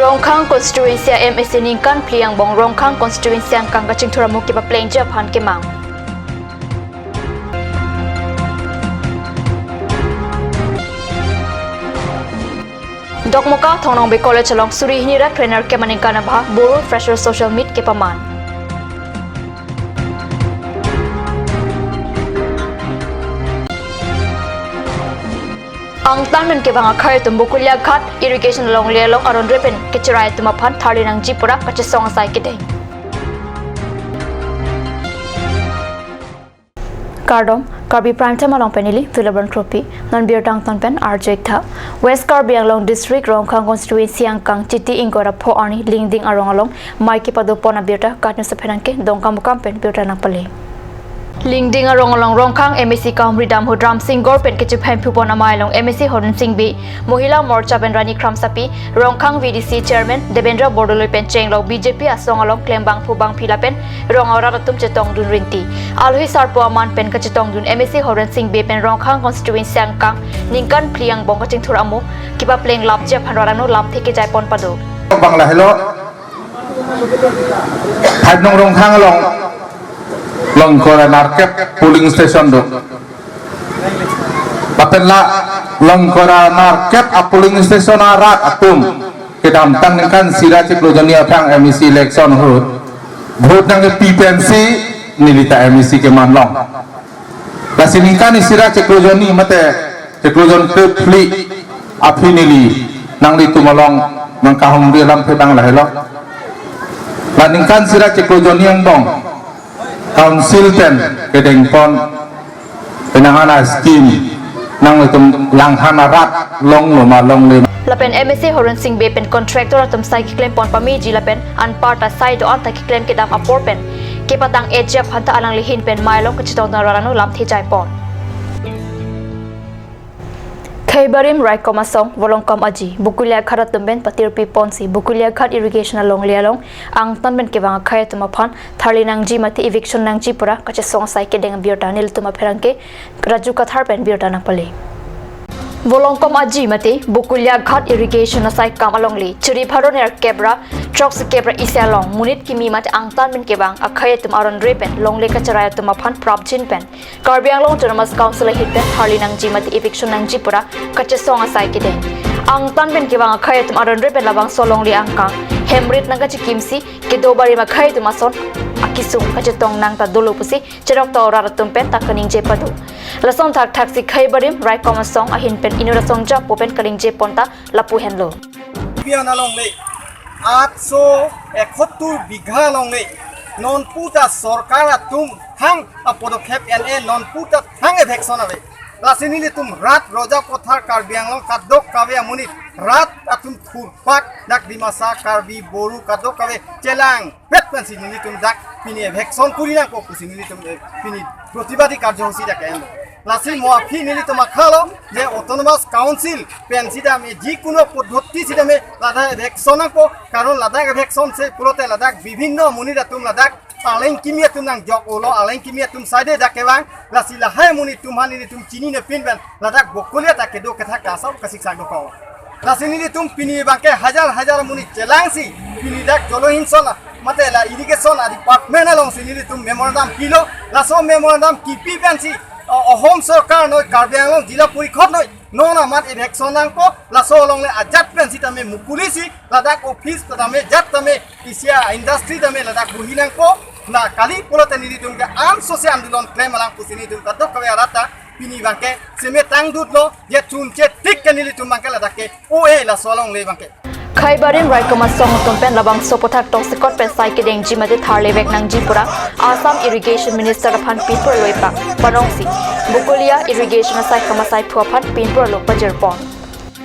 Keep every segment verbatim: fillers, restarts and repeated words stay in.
Rongkhang constituency a M A C ningkan phli angbong Rongkhang constituency angkang kachingthur amo kepaplengji aphan kemang. Dokmoka Thong Nongbe College along suri hini ra krenerkep aningkan abha Boro Fresher Social Meet kepaman. Angtan pen kevang akhei atum Bokolia Ghat irrigation alongle along aronre pen kecherai atum aphan tharli nangji pura kachesong asai kedeng. Kardom, Karbi Prime Time along pen neli Philibert Kropi, non birta angtan pen arju-ik tha. West Karbi Anglong District Rongkhang Constituency angkang Chiti ingkoi ra pho arni Lingding arong along mei kepado pon abirta KAT News apherangke Dongka Mukam pen birta nangpale. Lingding arong along Rongkhang M A C kahumri dam ahut Ramsing Gorp pen kechephem phu pon amei along M A C Horen Sing Bey, Mohila Morcha pen Rani Kramsapi, Rongkhang V D C Chairman Debendra Bordoloi pen chenglok B J P asong along klembangphu bangphi lapen rong arat atum chetongdun rinti. Alohi sarpo aman pen kachetongdun M A C Horen Sing Bey pen Rongkhang constituency angkang ningkan phli angbong kachingthur amo kepapleng lapji aphan rat angno lamthe kejai pon pado. Bang lahelo, Thainong Rongkhang along longkora nerkep polling station do. Lapen la longkora nerkep a polling station arat atum kedamtang ningkan isi ra chiklo jonni aphrang M A C election ahut vote nangkepi pensi neli ta M A C keman long. Lasi ningkan isi ra chiklo jonni mate chiklo jon phli aphi neli nanglitum along nangkahumri alam phe bang lahelo. La ningkan isi ra chiklo jonni angbong council pen kedeng pon penang ana scheme nanglitum langhan arat longlo ma longle ma. Lapen M A C Horen Sing Bey pen contractor atum sai keklem pon pameji lapen anparta sai do-an ta keklem kedam apor pen kepatang-etji aphan ta alangli ahin pen mei along kachetongdun arat angno lamthe jai pon. Kheibarim raikom asong Volongkom Aji Bokolia Ghat atum pen patirpi ponsi Bokolia Ghat irrigation alongle along angtan pen kevang akhei atum aphan tharli nangji mate eviction nangji pura kachesong asai kedeng abirta nelitum apherangke Raju Kathar pen birta nangpale. Volongkom Aji mate Bokolia Ghat irrigation asai kam alongle chiri pharo nerkep ra throksikep ra isi along monit kimi mate angtan pen kevang akhei atum aronre pen longle kacherai atum aphan prapjin pen Karbi Anglong Autonomous Council ahin pen tharli nangji mate eviction nangji pura kachesong asai kedeng. Angtan pen kevang akhei atum aronre pen labangso alongle angkang hemrit nangkachekimsi kedo barim akhei atum ason akesung kachetong nang ta dolo pusi cherok ta arat atum pen ta kaningje pado. Lason thakthak si Kheibarim raikom asong ahin pen inut asong japo pen kaningje pon ta lapu henlo. Bian alongle, atso ekottur bigha alongle, nonpu ta sorkar atum thang apodokkhep en-e, nonpu ta thang eviction ave. Lasi nelitum rat Roja Pothar Karbi Anglong kadokave amonit rat atum thurpak dak Dimasa Karbi Boro kadokave chelang pet pensi nelitum dak pini eviction kuri nangpo pusi nelitum, eh, pini protibadi karjosuchi dak en. Lasi mo aphi nelitum akhalo je Autonomous Council pen sitame jikono poddoti sitame ladak eviction nangpo, karon ladak eviction si pulote ladak bibhinno monit atum ladak aleng kimi atum nangjok-olo, aleng kimi atum side dak kevang, lasi lahai monit atum aphan nelitum chinine pin pen ladak Bokolia ta kedo kethak kasau kasiksak dokok. Lasi nelitum pini abangke hajar hajar monit chelangsi pini dak Jolohinson mate la irrigation a department alongsi nelitum memorandum pilo, laso memorandum kipi pensi, o-, Ahom sorkar noi, Karbi Anglong Jila Porishod noi, non amat eviction nangpo, laso alongle ajat pen sitame mukulisi ladak office tame jat tame isi a industry tame ladak buhi nangpo. Na kali pulote nelitum ke ansose andolon klem alang pusi nelitum kadokave arat ta pini abangke semetang dutlo, je chunche tik ke nelitum abangke ladak ke o-e laso alongle abangke. Kheibarim raikom asong atum pen labangso aphuthak toksekot pen sai kedengji mate tharli vek nangji pura Assam Irrigation Minister aphan pinpurlo ipang panongsi Bokolia Irrigation asai kam asaiphu aphan pinpurlo pajir pon.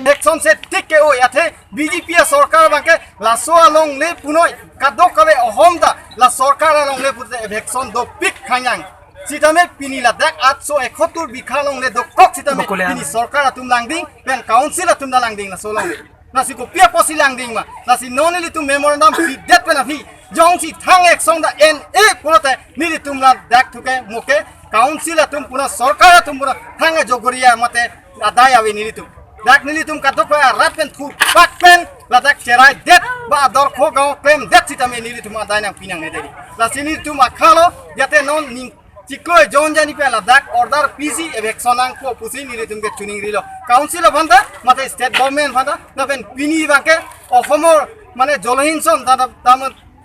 Eviction si tik ke o-e athe B J P a sorkar abangke laso alongle punoi kadokave Ahom ta la sorkar alongle pute eviction dopik khanyang. Sitame pini ladak atso ekottur bigha alongle dokok sitame Bokolia. Pini sorkar atum langding pen council atum ta langding laso alongle. Lasi kopi apotsi langding ma? Lasi non nelitum memorandum pidet pen aphi jongsi thang eviction ta en-e pulote nelitum ladak thuke moke council atum puna sorkar atum puna thang e jogoriya mate adai ave nelitum. Dak nelitum kadokave arat pen thurpak pen ladak cherai det ba ador kho gaon klemdet sitame nelitum adai nangpi nangne dei. Lasi nelitum akhalo, jate non ning chiklo jon jani pen ladak order pisi eviction nangpo pusi nelitum ke chuning rilo. Council aphanta, mate state government aphanta, lapen pini abangke Assam or mane Jolsinghan ta, ta, ta,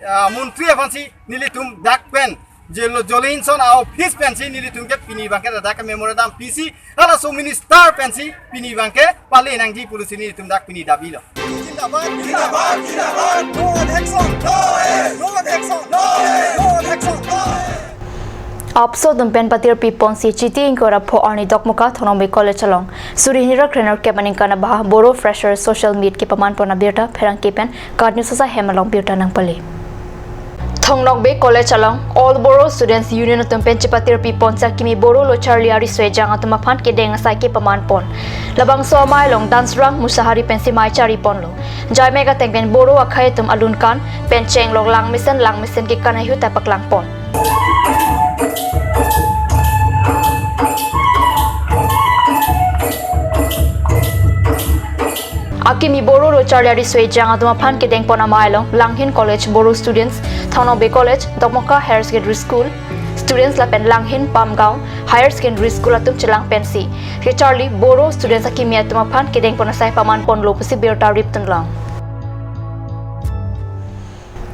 ah, montri aphansi nelitum dak pen Jelo Jolsinghan a-office pensi nelitum ke pini abangke ladak ke memorandum pisi, halaso minister pensi pini abangke pale nangji pulosi nelitum dak pini dabilo. Jindabad, jindabad, jindabad. No action, no rest. No action, no rest. No action, no rest. Apso atum pen patirpi ponsi Chiti ingkoi ra pho arni Dokmoka Thong Nokbe College along suri hini ra kre-nerkep aningkan abaha Bodo Freshers Social Meet kepaman pon abirta pherangke pen KAT News asai hem along birta nangpale. Thong Nokbe College along All Bodo Students Union atum pen chepatirpi ponsi akimi Bodo lo charli ariso ejang atum aphan kedeng asai kepaman pon. Labangso amei along dance rang musahari pensi mei chari ponlo. Jaimek ateng pen Bodo akhei atum alun kan pen chenglok langmesen langmesen kekan ahut ta paklang pon. Akimi Bodo lo charli ariso ejang atum aphan kedeng pon amei along Langhin College Bodo Students, Thong Nokbe College, Dokmoka Higher Secondary School Students lapen Langhin Pamgaon Higher Secondary School atum chelang pensi kecharli Bodo Students akimi atum aphan kedeng pon asai paman ponlo pusi birta riptun lang.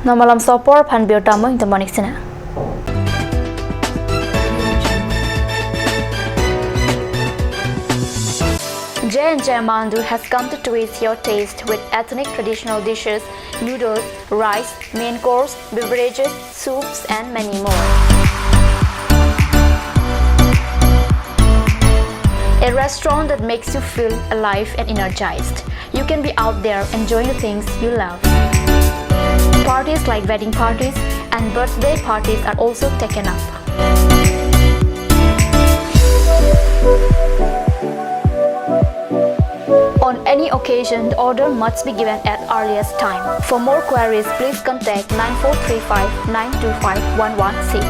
Non malam sopor aphan birta mo ingtomonik sina. J and J Amandu has come to twist your taste with ethnic traditional dishes, noodles, rice, main course, beverages, soups, and many more. A restaurant that makes you feel alive and energized. You can be out there enjoying the things you love. Parties like wedding parties and birthday parties are also taken up. On any occasion, the order must be given at earliest time. For more queries, please contact nine four three five nine two five one one six.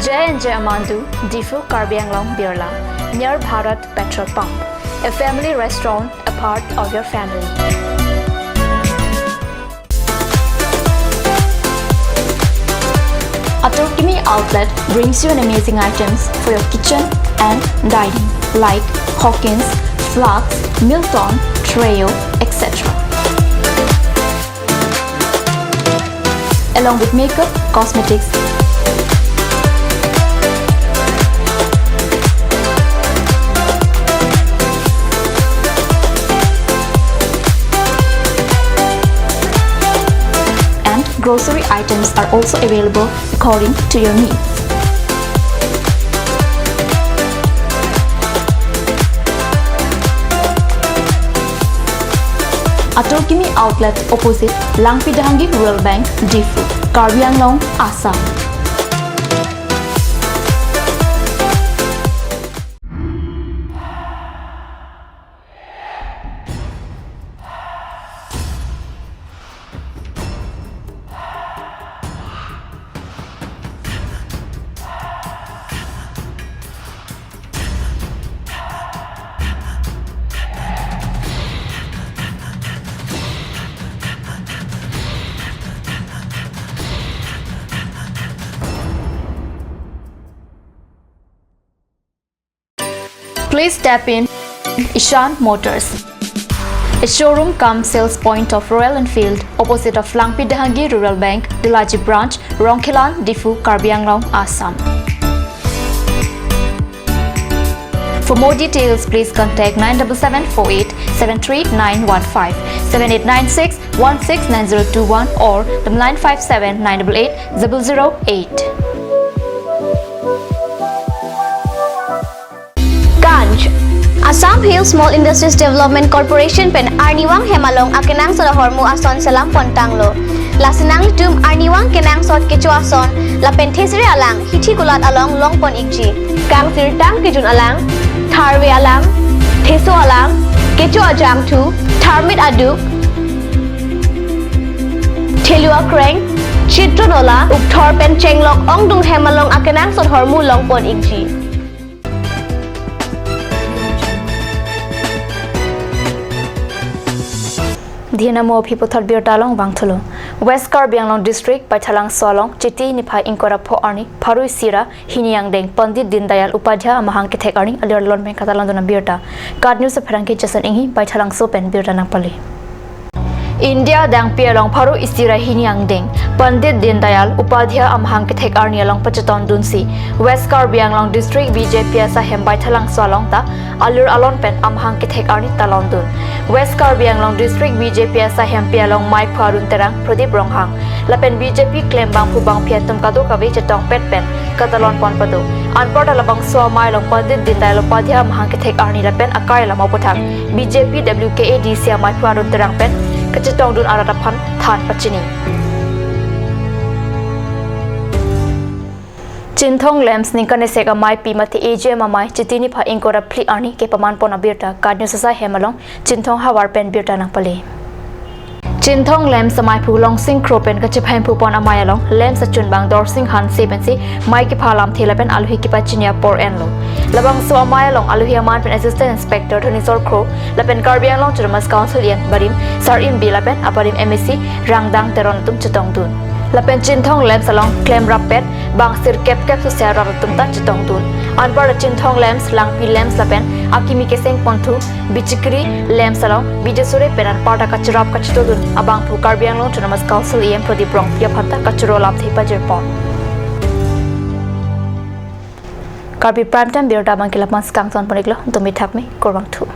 J and J Amandu, Diphu, Karbi Anglong, Birla, near Bharat Petrol Pump. A family restaurant, a part of your family. Atur Kimi Outlet brings you an amazing items for your kitchen and dining, like Hawkins, Flux, Milton, Treo, et cetera. Along with makeup, cosmetics, and grocery items are also available according to your needs. Atur Kimi Outlet, opposite Langpi Dehangi Rural Bank, Diphu, Karbi Anglong, Assam. Please step in Ishan Motors, a showroom cum sales point of Royal Enfield, opposite of Langpi Dehangi Rural Bank, Delaji Branch, Rongkhelan, Diphu, Karbi Anglong, Assam. For more details, please contact nine double seven four eight seven three nine one five, seven eight nine six one six nine zero two one or the nine five seven nine double eight double zero eight. Ganj. Assam Hill Small Industries Development Corporation pen arnivang hem along akenangsot ahormu ason selam pontanglo. Lasi nanglitum arnivang kenangsot kecho ason lapen thesere alang hithi kulat along longpon ikji. Kangsirtang kejun alang, tharve alang, theso alang, kecho ajangthu, tharmit aduk, thelu akreng, chitro nola, ukthor pen chenglok ongdung hem along akenangsot ahormu longpon ikji. Dina mo aphi puthot birta along vangthulo. West Karbi Anglong District, Baithalangso along, Chiti niphai ingkoi ra pho arni, pharo isi ra hini angdeng, Pandit Deendayal Upadhyaya amahang kethek arni alir alon pen katalon dun abirta. KAT News apherangke Jason Inghi, Baithalangso pen birta nangpale. India adangpi along pharo isi ra hini angdeng, Pandit Deendayal Upadhyaya amahang kethek arni along pachetong dunsi, West Karbi Anglong District B J P asahem Baithalangso along ta alir alon pen amahang kethek arni talon dun. West Karbi Anglong District B J P asahempi along maiphu Arun Terang, Pradip Ronghang, lapen B J P klem bangphu bangphi atum kadokave chetongpet pen katalon pon pado. Anparta labangso amei along Pandit Deendayal Upadhyaya amahang kethek arni lapen akai alam aputhak B J P W K A D C amaiphu Arun Terang pen kachetong dun arat aphan than pachini. Chinthong Lamps ningkan esek ameipi mate A G M amei Chiti niphai ingkoi ra phli arni kepaman pon abirta KAT News asahem along Chinthong havar pen birta nangpale. Chinthong Lamps amaiphu Longsing Kro pen kachephemphu pon amei along Lamps achunbang Dorsing Hanse pensi mei kepha lamthe lapen alohi kepachini apor enlo. Labangso amei along alohi aman pen Assistant Inspector Dhaneswar Kro lapen Karbi Anglong Autonomous Council E M barim Sar Imbi lapen abarim M A C Rangdang Teron atum chetong dun. Lapen Chinthong Lamps along klem rappet bang sirkep kep sosya rat atum ta chetong dun. Anparta Chinthong Lamps, Langpi Lamps lapen akimi keseng ponthu Bichikri Lamps along Bidya Sure pen anparta kacherap kachito dun abangphu Karbi Anglong Autonomous Council E M Pradip Rongpi aphan ta kachoro lamthe pajir pon. Karbi Prime Time birta abangke la-an pen kangton pon iklo, dumi thak me, kurvangthu.